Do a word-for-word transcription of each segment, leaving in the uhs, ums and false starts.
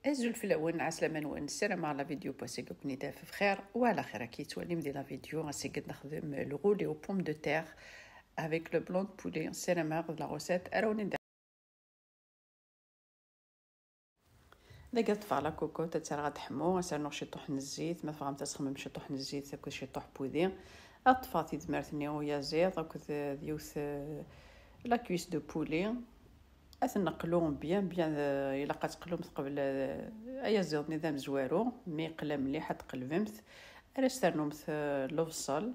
Azul fell-awen, ɛeslama-nwen, ssarameɣ la vidéo n wass-agi ad ken-id-taf bxir, wa ɛla xir. Akka i tettwalim di la vidéo, ass-agi ad nexdem le roulé aux pommes de terre avec le blanc de poulet. Ssarameɣ d la recette ara wen-d. Dagi ad ṭṭfeɣ la cocotte, ad tt-rreɣ ad teḥmu, ad s-rnuɣ ciṭuḥ n zzit, ma tebɣam ad txemmem ciṭuḥ n zzit akked ciṭuḥ n wudi. Ad ṭṭfeɣ tidmert-nni uyaziḍ akked, eh, d yiwet, eh, la cuisse de poulet. Ad ten-neqlu bien, bien, eh, ilaq ad teqlumt qbel, eh, ayaziḍ-nni d amezwaru, mi yeqla mliḥ ad tqelbemt. Ara s-ternumt, eh, lebṣel.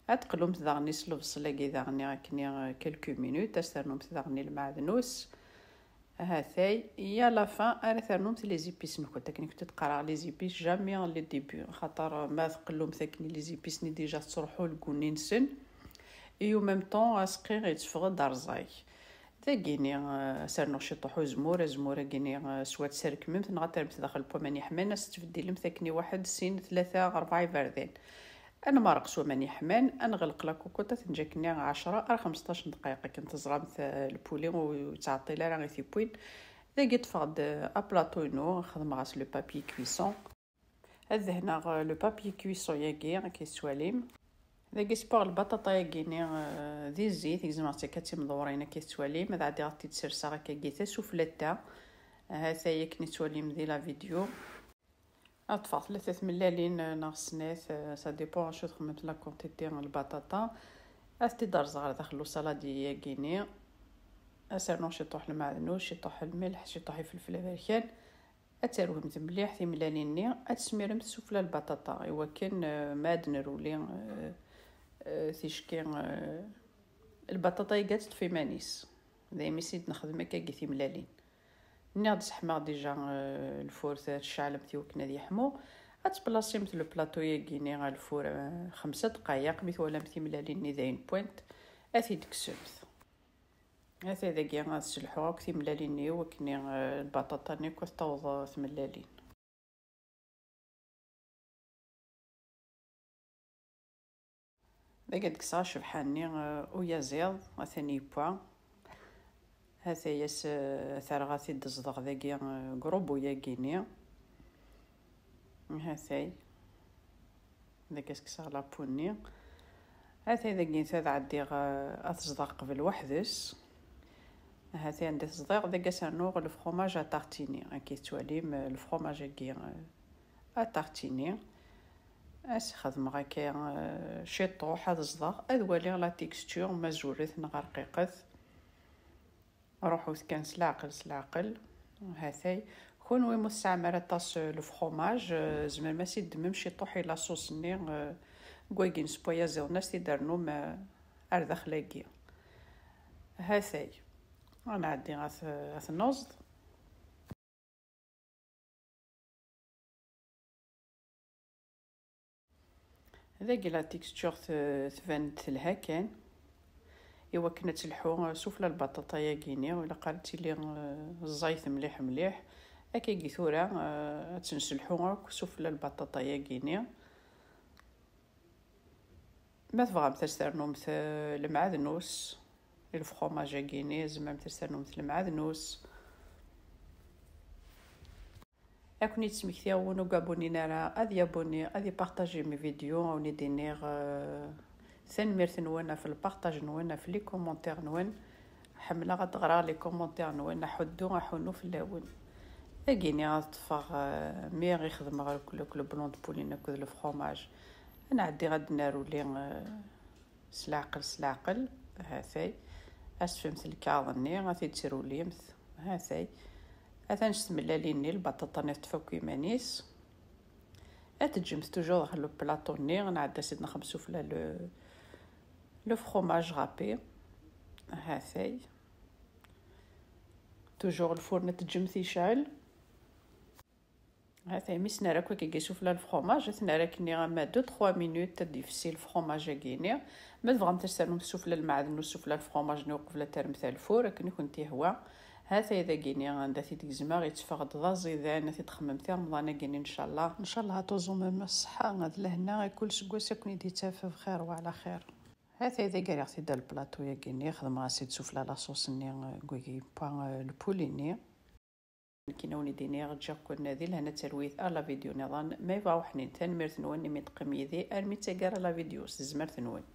Ad teqlumt daɣen s lebṣel-agi daɣen akken, eh, quelques minutes, ad s-ternumt daɣen i lmeɛdnus. Hatay, i à la fin ara ternumt les épices-nkent. Akken i kent-id-qqareɣ, les épices jamais le début, xaṭer ma teqlumt akken les épices-nni déjà tettruḥu lguni-nsen, et en même temps aseqqi yetteffeɣ-d rẓag. Dagini, eh, ad s-rnuɣ ciṭuḥ uzemmur, azemmur-agini, eh, s wa tesserkmemt neɣ ad terremt daxel n waman yeḥman, ad s-tbeddilemt akken i waḥed, sin, tlata, rebɛa iberdan. Ad nmerreq s waman yeḥman, ad nɣelq la cocotte, ad ten-ǧǧ akken ɛecra ar xmesṭac n dqayeq akken teẓramt, eh, le poulet ur yettɛeṭṭil ara i tiwwin. Dagi ṭṭfeɣ-d, eh, aplaṭu-inu, xedmeɣ-as le papier cuisson. Ad dehneɣ, eh, le papier cuisson-agi, akka i tettwalim. Dagi spuɣ lbaṭaṭa-agi-ni, eh, di zzit, gezmeɣ-tt akka d timdewwrin, akka i tettwalim. Ad ɛeddiɣ ad t-id-serseɣ akkagi tasuflatta. Hatay akken i tettwalim di la vidéo. Ad ṭṭfeɣ tlata tmellalin, eh, neɣ snat, eh, ça dépend acu txemmemt la quantité n lbaṭaṭa. Ad t-id-rẓeɣ ɣer daxel n usaladi-agi-ni. Ad s-rnuɣ ciṭuḥ lmeɛdnus, ciṭuḥ lmelḥ, ciṭuḥ ifelfel aberkan. Ad terwimt mliḥ timellalin-nni, ad tesmiremt sufella lbaṭaṭa, iwakken, eh, ma ad nruli, eh, eh, ticki, eh, lbaṭaṭa-agi ad teṭṭef iman-is. Daymi s i d-nexdem akkagi timellalin. Nniɣ-d seḥmaɣ déjà, eh, lfur, tceɛlemt iwakken ad yeḥmu. Ad tplaṣimt le plateau-agi-ni ɣer lfur, eh, xemsa dqayeq, mi twalamt timellalin-nni dayen pwant, ad t-id-kksemt. Ata dagi ad sselḥuɣ akk timellalin-iw, akken, eh, lbaṭaṭa-nni akk ad taweḍ, eh, tmellalin. Dagi ad d-kkseɣ acebḥa-nni, eh, uyaziḍ, atan yewwa. Hatay-as, eh, terɣa-t-id-zdeɣ dagi, eh, deg urubu-yagi-ni. Hatay. Dagi ad s-kkseɣ la peau-nni. Hatay dagi ad ɛeddiɣ, eh, ad t-zdeɣ qbel weḥd-s. Hatay anda t-zdiɣ, dagi ad s-rnuɣ le fromage à tartiner. Akka i tettwalim, eh, le fromage-agi, eh, à tartiner. Ad s-xedmeɣ akka, eh, ciṭuḥ, ad zdeɣ, ad waliɣ la texture, ma zuret neɣ rqiqet. Ruḥut kan s leɛqel, s leɛqel. Hatay. Kunwi ma ur tesɛam ara aṭas, eh, le fromage, eh, tzemrem ad s-id-temmem ciṭuḥ i la sauce-nni, eh, deg wagi n spuyaziḍ-nni, ad s-t-id-ternum, eh, ar daxel-agi. Hatay. Ad nɛeddi ad t-, ad t-neẓd. Dagi la texture t-, tban-d telha kan. Iwakken ad telḥu sufella lbaṭaṭa-yagi-ni, ilaq ad tili, eh, ẓẓayet mliḥ mliḥ. Akkagi tura, eh, ad tt-nesselḥu akk sufella lbaṭaṭa-yagi-ni. Ma tebɣamt ad s-ternumt, eh, lemɛednus, lefromage-agi-ni, tzemremt ad s-ternumt lemɛednus. Ad ken-id-smektiɣ, win ur yabuni ara, ad yabuni, ad ipartaji mes vidéos, ad wen-id-iniɣ, eh, tanemmirt-nwen ɣef lpartaj-nwen, ɣef les commentaires-nwen. Ḥemmleɣ ad ɣreɣ les commentaires-nwen, aḥuddu, aḥunnu fell-awen. Agini ad ṭṭfeɣ, eh, mi i xedmeɣ le, le, le blanc de poulet akked le fromage. Ad nɛeddi ad d-naruli, eh, s leɛqel, s leɛqel. Hatay. Ad s-tefkemt lkaɣeḍ-nni, ad t-id-trulimt. Hatay. Atan s tmellalin-nni, lbaṭaṭa-nni teṭṭef akk iman-is. Ad teǧǧemt toujours daxel le plateau-nni, nɛedda s id-nxem sufella le, le fromage râpé. Hatay. Toujours lfurn ad teǧǧemt yecɛel. Hatay, mi s-nerra akk akkagi sufella lefromage, ad t-nerra akkenni ama deux trois minutes ad d-ifessi lefromage-agi-ni. Ma tebɣamt ad s-ternum sufella lmeɛden u sufella lefromage-nni uqbel ad terremt ar lfur, akken i kent-ihwa. Hatay dagi-ni anda t-id-gezmeɣ, yetteffeɣ-d d aẓidan, ad t-id-txemmem tiṛemḍan-agi-ni, ncallah. Ncallah ad tuẓumem ṣṣeḥḥa d lehna, kul seggas ad ken-id-ittaf bxir wa ɛla xir. Hatay dagi rriɣ-t-id ar lplaṭu-yagi-ni, xedmeɣ-as-id sufella la sauce-nni, euh, n wigi yewwa, euh, lpuli-nni. Nekkin a wen-d-iniɣ ǧǧiɣ-ken di lehna d talwit ar la vidéo nniḍen. Ma yebɣa uḥnin, tanemmirt-nwen imi teqqim yid-i armi d taggara la vidéo s tezmert-nwen.